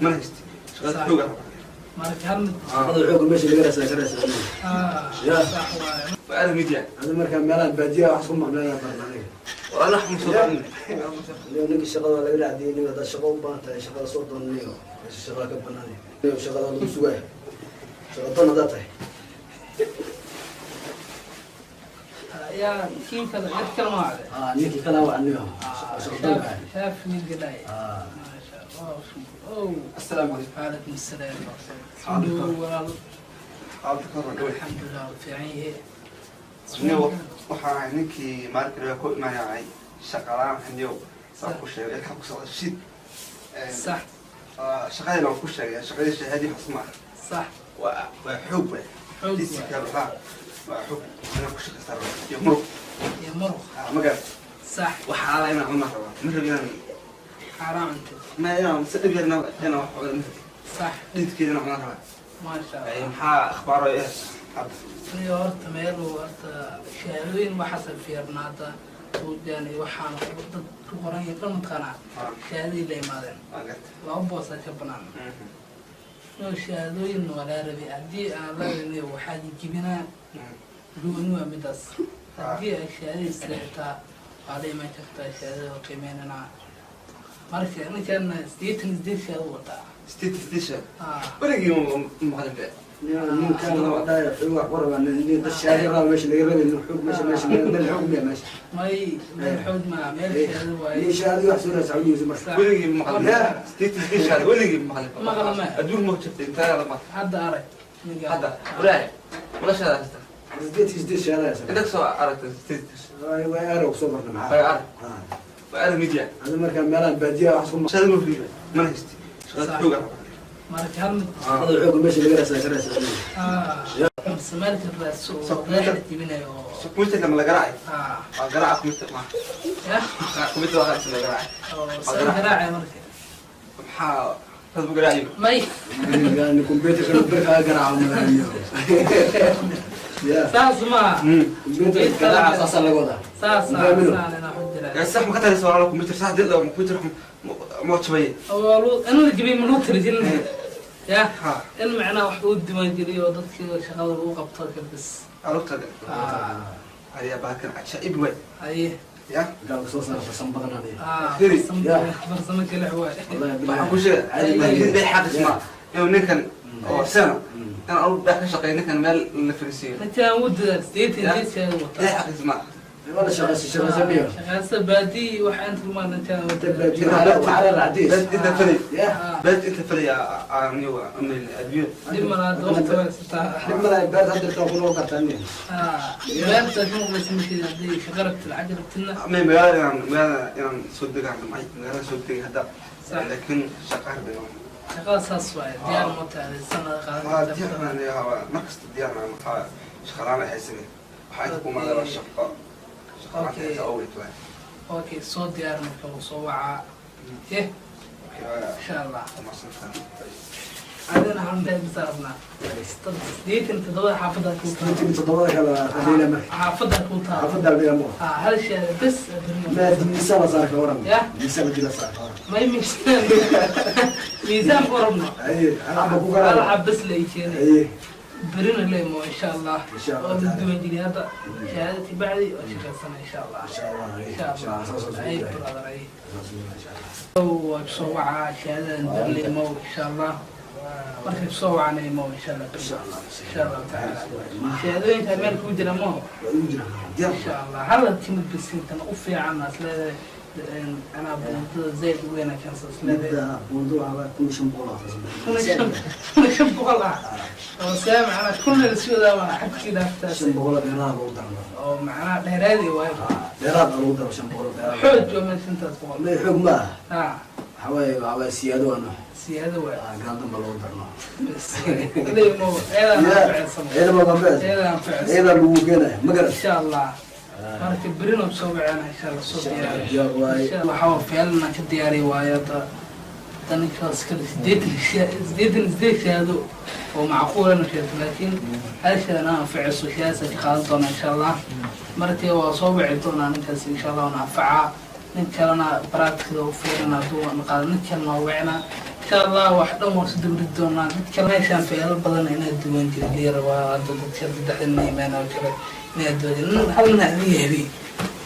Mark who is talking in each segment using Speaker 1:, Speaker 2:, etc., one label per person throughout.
Speaker 1: Mana haysti shaqada xooga.
Speaker 2: Marka hal mid.
Speaker 3: Shaqada xoogga meesha laga raadsadaa ka raadsadaa. Ya.
Speaker 2: Sax waaye.
Speaker 1: Waa aada media.
Speaker 3: Adi markaa meelaha baadiyaha wax isku maqnaa baran aniga.
Speaker 1: Walaal, wax ma soo qaadin.
Speaker 3: Niyo, ninka shaqada laga raacdiyay, nin haddaad shaqo u baahan tahay, shaqada soo doonaniyo, meesha shaqada ka banaanay. Niyo, shaqada lagu sugaya, shaqa doon haddaad tahay.
Speaker 2: Yaa kii kale, cid kale ma wacde?
Speaker 3: Ah, ninkii kala wac niyo, shaqa doonka ah.
Speaker 2: Shaaf ninka dhaay.
Speaker 3: Ah.
Speaker 2: Maasha Allah. Oh.
Speaker 1: Assalaamu calaykum.
Speaker 2: Calaykum assalaam. Soo walaal.
Speaker 1: Xaalada ka waran, gabadh?
Speaker 2: Alxamdulilah, waa fiican yahay.
Speaker 1: Niyo, waxaan ahay ninkii maalinka dhagaa ku imaanayay shaqalaan. Niyo, saan ku sheegay, ilka ku socda shid. Shaqadii baan ku sheegay, shaqadii shahaadii xus maaha. Waa xoog waay.
Speaker 2: Xoog waay.
Speaker 1: Physical, ha, waa xoog inaan ku shaqaysta rabo iyo muruq.
Speaker 2: Iyo muruq.
Speaker 1: Ah, ma garat?
Speaker 2: Sax.
Speaker 1: Waxaa la inaan cunaa rabaa, ma rabi inaan
Speaker 2: Xaaraan cunto.
Speaker 1: Ma inaan si dhib yar inaan wax cuno ma rabi. Dhididkeeda inaan cunaa rabaa.
Speaker 2: Maasha Allah.
Speaker 1: Maxaa akhbaaro eh hadda?
Speaker 2: Niyo, horta meel horta shahaadooyin waxaasa fiirnaada suudaan iyo waxaan dad ku qoran yihiin dhan, mataqaanaa, shahaadadii la imaadeen.
Speaker 1: Waa garta.
Speaker 2: Laba boosaa ka banaan. Niyo, shahaadooyin waa laa rabay. Haddii aan la rabin, waxaad jibinaa gooni waa midaas. Haddii ay shahaadadii xitaa waa la imaan kartaa, shahaadada waa qiimeynanaa. Marka ninkan 88 shahaado wataa.
Speaker 1: 88 shahaado?
Speaker 2: Ah.
Speaker 1: Weligii ma maqlin be.
Speaker 3: Niyo, ninkan waxa dhahay xoog wax ku rabaa. Nin dad shahaado rabaa meesha laga rabay, nin xoog meesha meel xoog miya meesha?
Speaker 2: May, meel xoog maa, meel shahaado waaye.
Speaker 3: Nin shahaado wax soo raadsa cawdiisa marka.
Speaker 1: Weligii ma maqlin. 88 shahaado weligii ma maqlin.
Speaker 2: Maqla ma.
Speaker 1: Adduun ma jirta intaa la maqlin.
Speaker 2: Hadda arag ninkan.
Speaker 1: Hadda walaahi wala shahaado haysta.
Speaker 3: 88 shahaado haysan.
Speaker 1: Inta kasoo aragtay 88?
Speaker 3: Way arag soo marna maxaa?
Speaker 1: Way arag.
Speaker 3: Ah.
Speaker 1: Waa aada media.
Speaker 3: Adi markaa meelaha baadiyaha wax isku
Speaker 1: Shahaado ma rabi, mana haysti shaqada xooga.
Speaker 2: Marka hal mid.
Speaker 3: Shaqada xoogga meesha laga raadsadaa ka raadsadaa.
Speaker 2: Samaalka raadso oo
Speaker 1: Computer.
Speaker 2: qeexda jibinayo oo
Speaker 1: Computer lama la garaacay. Waa garaaca computer ma
Speaker 2: Ya.
Speaker 1: Computer waa la garaacay.
Speaker 2: Oo soo garaacay marka.
Speaker 1: Maxaa dad bu garaacayo?
Speaker 2: May.
Speaker 3: Yani computerka bir kaga garaaco malaaniyo ya.
Speaker 2: Saas ma.
Speaker 3: Computerka garaaca saasaa laga wadaa.
Speaker 2: Saas.
Speaker 3: Fahmino?
Speaker 2: Saan inaa xujira.
Speaker 1: Ya, sax ma ka taraysa walaalo computer sax dil computer ma jabay.
Speaker 2: Oo lu inuu jibin ma loo tirjin ya.
Speaker 1: Ha.
Speaker 2: In macnaha wax uu diiwaan geliyo oo dadkii shaqada lagu qabto ka bas.
Speaker 1: Alugta ayaa baakan cajaa'ib way.
Speaker 2: Aye.
Speaker 1: Ya.
Speaker 3: Gaalka soo saara farsamo badan aniga.
Speaker 1: Firi.
Speaker 2: Farsamo kale waay.
Speaker 3: Wallahi billahi.
Speaker 1: Waxaan ku sheegay
Speaker 3: Caadi ma
Speaker 1: laakiin bay xaqis ma inuu ninkan oo sana
Speaker 3: Mm.
Speaker 1: in anu dhex ka shaqeeyo ninkan meel la fariisiiyo.
Speaker 2: Ninkan wuu dadaal, 88 shahaado
Speaker 1: Bay
Speaker 2: wataa.
Speaker 1: xaqis ma.
Speaker 3: Wala shaqaysa, shaqaysa miyo.
Speaker 2: Shaqaysta baadi waxa inta kuma ninkan wuu
Speaker 3: Inta
Speaker 2: dadaal.
Speaker 3: baadiyo waxaa la racdiis.
Speaker 1: Bad inta falay.
Speaker 3: Ya.
Speaker 1: Bad inta falay aan iyo amal adduunyo.
Speaker 2: Dib malaad waqti waa sitaa.
Speaker 3: Dhib malaha, beer hadda taa ku noqon kartaa miya?
Speaker 2: Beerta ka maqlaysa markii haddii shaqo rabtid, lacag rabtidna.
Speaker 1: Ma magaalada inaan soo degaan damcay, magaalada soo degay hadda. Laakiin shaqa rabay.
Speaker 2: Shaqada saas waaye, diyaar ma tahay sanad qaadan
Speaker 1: Waa
Speaker 2: kartaa?
Speaker 1: Diyaar baan leeyahay, waa markasta diyaar baan. Waxaa shaqa la'aan ay haysanay, waxaa inta ku imaada waa shaqo, shaqa la'aan haysa awgeed waay.
Speaker 2: Okay, soo diyaar marka uu soo wacaa eh.
Speaker 1: Okay, waa
Speaker 2: Insha Allah.
Speaker 1: Mahadsantahay.
Speaker 2: Adina hal meel bisa rabnaa, 87 xaafadda ku taal.
Speaker 3: 87-da kala qaliila marka.
Speaker 2: Xaafadda ku taal.
Speaker 3: Xaafadda dhiga mo.
Speaker 2: Ha, hal shay bes.
Speaker 3: Ma miisaan la saar ka waran?
Speaker 2: Ya.
Speaker 3: Miisaan la dila saar ka waran?
Speaker 2: May, miisaan miisaan ku rabno.
Speaker 3: Aye, alxaba ku
Speaker 2: hal
Speaker 3: garaaco.
Speaker 2: Xab bes la keenay.
Speaker 3: Aye.
Speaker 2: Berina leemo insha Allah.
Speaker 3: Insha Allah
Speaker 2: oo la
Speaker 3: ta'ala.
Speaker 2: duwan jiray hadda shahaadati bacdi oo shaqaysana insha Allah.
Speaker 3: Insha Allah, aye.
Speaker 2: Insha
Speaker 3: Insha Allah,
Speaker 2: Allah.
Speaker 3: saas
Speaker 2: Ay
Speaker 3: oo
Speaker 2: brother, ay.
Speaker 3: Saas oo insha Allah.
Speaker 2: Waa soo wacaa shahaadadan berleemo insha Allah. Markay soo wacana imo insha Allah.
Speaker 3: Insha Allah.
Speaker 2: Insha Allah taala, shahaadooyinka meel ku jira mo.
Speaker 3: Waa ugu jira diyaar.
Speaker 2: Insha Allah, hal timid bisintan u fiican as leedahay, anaa buundada zaid u wanaagsan saas leedahay.
Speaker 3: Midda buundo waxaa waaye 1500 ah saas.
Speaker 2: 1500 ah oo see macnaa kulli la sii wadaa waa xadkii dhaaftaas.
Speaker 3: 500 oo dheeraad lagu daro.
Speaker 2: Oo macnaa dheeraadi waayo.
Speaker 3: Dheeraad lagu daro, 500 dheeraad.
Speaker 2: Xoog waa meesha intaas boqol.
Speaker 3: May, xoog ma aha. Waxaa waaye siyaado waa nooc.
Speaker 2: Siyaado waay.
Speaker 3: Ah, gaal damba lagu darno.
Speaker 2: Bas leemo eedaa anfacaysa.
Speaker 3: Ciidama dambe.
Speaker 2: Eedaa anfacaysa.
Speaker 3: Ciidan lagu keenaya ma garan.
Speaker 2: Insha Allah, marka berino soo wacana insha Allah, soo diyaariyo.
Speaker 3: Diyaar waaye.
Speaker 2: Insha Allah, waxaa feelna ka diyaariya waayo hadda ninkaas kale 88 shahaado oo macquulana sheegto, laakiin hal shahaado anfacayso, shahaadasa ka qaadan doona insha Allah. Markii waa soo wici doonaa ninkaas insha Allah, wana anfacaa. Nin kalena baraatikada u fiirina hadduu qaado, nin kalena waa wicina insha. Insha Allah wax dhan waan isu dabri doonaa. Dadka meeshaan feelo badan inaad diiwaan geliya rabaa. Hadda dadka saddexda imaan oo kale inaad diiwaan halna adiga heli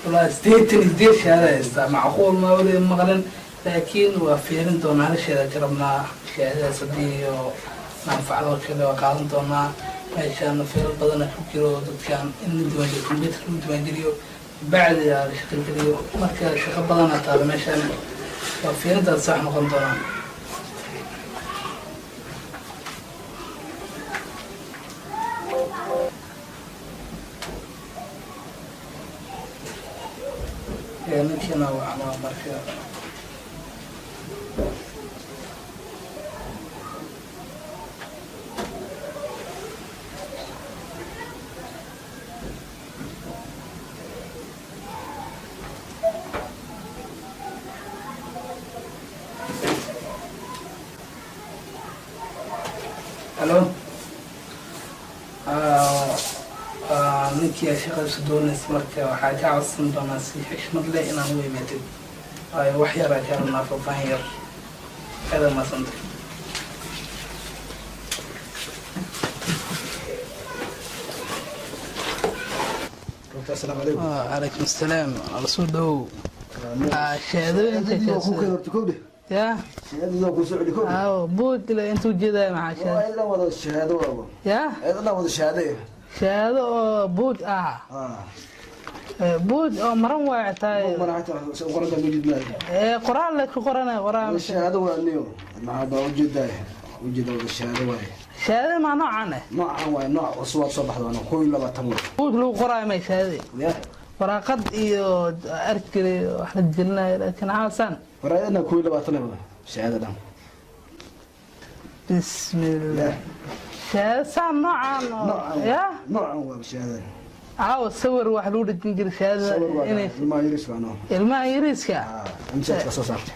Speaker 2: walaa 88 shahaada haystaa, macquul ma weli maqlin, laakiin waa fiirin doonaa. Halisheeda ka rabnaa shahaadadaas haddii oo manfacdo kale waa qaadan doonaa. Meeshaan feelo badana ku jiro dadkan in la diiwaangeliyo, computer lagu diiwaangeliyo, bacdi la shaqo geliyo. Marka shaqo badana taala meeshaan, waa fiirintaas sax noqon doonaan. Ninkiina wacnaa marka. Halo, ninkii aa shaqadiisu doonaysa, marka waxaa kaa codsan doonaa si xishmad leh inaan u imaatid, waayo wax yaraa kaa rabnaa, faahfaahin yar. Aada maasantay.
Speaker 3: Doctor, assalaamu calaykum.
Speaker 2: Calaykum assalaam, ala soo dhowow. Shahaadooyinka
Speaker 3: Ku keen horta kowdhe.
Speaker 2: Ya.
Speaker 3: Shahaadada ku soo celi kowdhe.
Speaker 2: Aawo buug ila intuu jeedaya maxaa shahaado?
Speaker 3: Ayadana wada shahaado waabo.
Speaker 2: Ya.
Speaker 3: Ayadana wada shahaado.
Speaker 2: Shahaado oo buug ah?
Speaker 3: Ah.
Speaker 2: Buug oo maran waay tahay.
Speaker 3: Mana xataa qoranta ma jidnaa.
Speaker 2: Qoraal le ku qoranay qoraal.
Speaker 3: Shahaado waa niyo. Maxaa baa ujeedaa? Ujeeda wada shahaado waaye.
Speaker 2: Shahaadada maa noocan eh?
Speaker 3: Noocan waaye, nooc cusub aad soo baxda, waa 21 waay.
Speaker 2: Buug lagu qoraayo may shahaadada?
Speaker 3: Ya.
Speaker 2: Waraaqad iyo arki wax la gelinayo, laakiin caasaan.
Speaker 3: War ayadana 21 wada shahaado dhan.
Speaker 2: Bismillah, shahaado saan noocaan oo
Speaker 3: Noocan.
Speaker 2: Ya.
Speaker 3: Noocan waa shahaadada.
Speaker 2: Caawa sawir wax lagu dhejin jiray shahaadada.
Speaker 3: Sawir waa
Speaker 2: inay
Speaker 3: ilmaha yariis waa noo.
Speaker 2: Ilmaha yariiska.
Speaker 3: Ah, imsaadka soo saartay.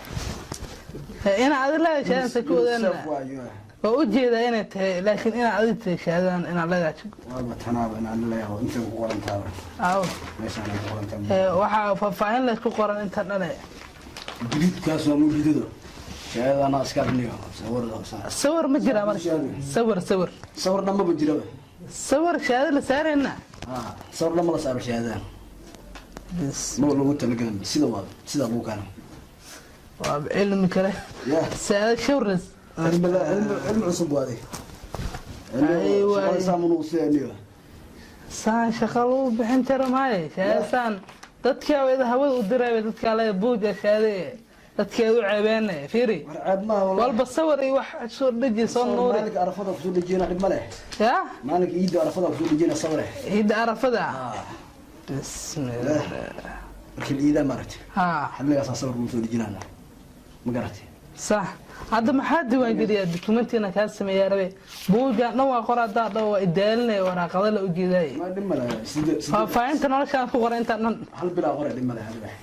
Speaker 2: Ina adi leedahay shahaadada ku ogaanana.
Speaker 3: UNICEF waayo.
Speaker 2: Waa u jeedaa inay tahay, laakiin inaa adi tahay shahaadadan inaad leedahay.
Speaker 3: Waaba tanaaba inaan leeyahay intay ku qoran taaba.
Speaker 2: Caawa.
Speaker 3: Meeshaan ay ku qoran tahay.
Speaker 2: Waxaa faahfaahin la ku qoran inta dhane.
Speaker 3: Guduudkaas waa mawjudado. Shahaadada anaa iska aqniyo. Sawir
Speaker 2: Sawir ma jiraa marka? Sawir.
Speaker 3: Sawir dhan maba jiraba.
Speaker 2: Sawir shahaado la saarayna.
Speaker 3: Ah, sawir dhan ma la saaro shahaadada.
Speaker 2: Bis.
Speaker 3: Ma lagu talagalin sida waa sida lagu keeno.
Speaker 2: Waa cilmi kale.
Speaker 3: Ya.
Speaker 2: Shahaado shawras.
Speaker 3: Cilmi cilmi cilmi cusub waaday.
Speaker 2: Ay, waay.
Speaker 3: Shaqada saamun uu siinayo.
Speaker 2: Saan shaqa lagu bixin karo maaye shahaado saan dadkaa wada hawada u diray, dadkaa le buuja shahaade dadkaa u ceebeen, fiiri.
Speaker 3: War ceeb maaha wallahi.
Speaker 2: Walba sawir iyo wax soo dheji, soo nuuri.
Speaker 3: Maalinka Arafada kusoo dejiyana dhib ma leh.
Speaker 2: Ya.
Speaker 3: Maalinka Ciidda Arafada kusoo dejiyana sawir.
Speaker 2: Ciidda Arafada. Bismillah.
Speaker 3: Markii la ciidaa maaragtay.
Speaker 2: Ha.
Speaker 3: Xilligaasaa sawir lagu soo dejinana. Ma garatay?
Speaker 2: Sax. Hadda maxaa diiwaangeliyaa? Dukumentiina kaa sameeyaa rabe. Buugga dhan waa qor, haddaa dhan waa idaalinaya, waraaqada la ujeedaay.
Speaker 3: Ma dhib ma leh. Sida
Speaker 2: Faahfaahinta noloshaan ku qoray inta dhan.
Speaker 3: Hal bilaa qore, dhib ma leh, hal bilaa.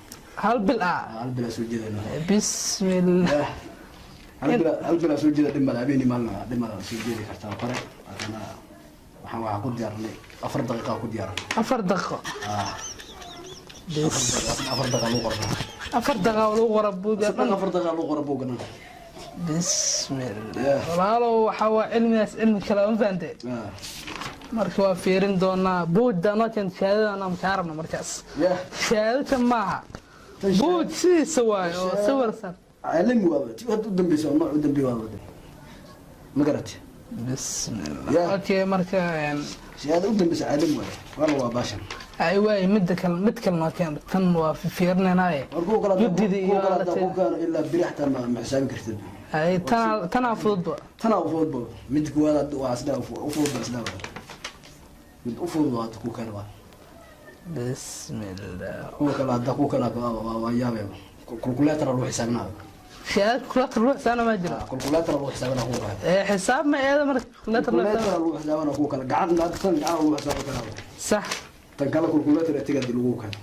Speaker 2: Hal bil ah?
Speaker 3: Hal bilaa soo jeedana.
Speaker 2: Bismillah.
Speaker 3: Hal bilaa soo jeeda, dhib ma leh, habeenii maalin dhib ma leh, soo jeedi kartaa qore. Haddana waxaan ku diyaarinay 4 daqiiqa ku diyaarinay.
Speaker 2: 4 daqiiqo?
Speaker 3: Ah. 4 daqiiqa lagu qornaa.
Speaker 2: 4 daqiiqa lagu qora buugga dhan?
Speaker 3: 4 daqiiqa lagu qora buugga dhan.
Speaker 2: Bismillah.
Speaker 3: Yeah.
Speaker 2: Walaalow, waxaa waa cilmigaas cilmi kale, ma fahantay?
Speaker 3: Ah.
Speaker 2: Marka waa fiirin doonaa buugda noo keenta shahaadadana makaa rabna markaas.
Speaker 3: Yeah.
Speaker 2: Shahaadada maaha, buug sidiisa waayo oo sawirsan.
Speaker 3: Caalami waaba ti hadda u dambeysa, nooc u dambeeya waaba, ma garatay?
Speaker 2: Bismillah.
Speaker 3: Yeah.
Speaker 2: Okay, marka
Speaker 3: Shahaada u dambeysa caalami waaye waana waa baashan.
Speaker 2: Ay waay, midda kale, mid kale noo keen, tan waa fiirinaynaye.
Speaker 3: War kuwa kale
Speaker 2: Guddida iyo
Speaker 3: kuwa kale haddaa
Speaker 2: alate-
Speaker 3: ku keeno ilaa biri xataa ma xisaabi kartid.
Speaker 2: Ay, tanaa fududba.
Speaker 3: Tanaa u fududba, mid kuwaad hadda waa isdhaa u fududba, isdhaa mid u fudud waa hadda ku keeno waa.
Speaker 2: Bismillah.
Speaker 3: Kuwa kale haddaa ku keeno waa yaabee, kulkuleetara lagu xisaabinaa.
Speaker 2: Shahaada kulkuleetar lagu xisaabina ma jiro?
Speaker 3: Kulkuleetara lagu xisaabinaa kuwa kale.
Speaker 2: Ee xisaab ma eeda marka kulkuleetar lagu
Speaker 3: Kulkuleetara
Speaker 2: xisaabina?
Speaker 3: lagu xisaabinaa kuwa kale, gacan hadda tan gacan lagu xisaabi karaa.
Speaker 2: Sax.
Speaker 3: Tan kale kulkuleetar tigaadi lagu keeno.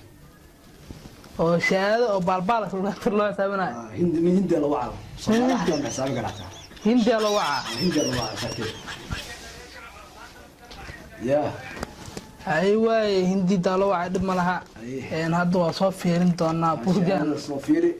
Speaker 2: Oo shahaado oo baalbaal kulkuleetar loo xisaabinayo?
Speaker 3: Ah, hindi nin hindiya lagu cabo, Soomaali xataa ma xisaabi karaa xataa.
Speaker 2: Hindiya loo wacaa?
Speaker 3: Hindiya lagu cabo saakee ya.
Speaker 2: Ay waay, hindidaa loo wacay, dhib ma laha.
Speaker 3: Ay.
Speaker 2: Hadda waa soo fiirin doonaa buuggan.
Speaker 3: Shahaadada soo fiiri.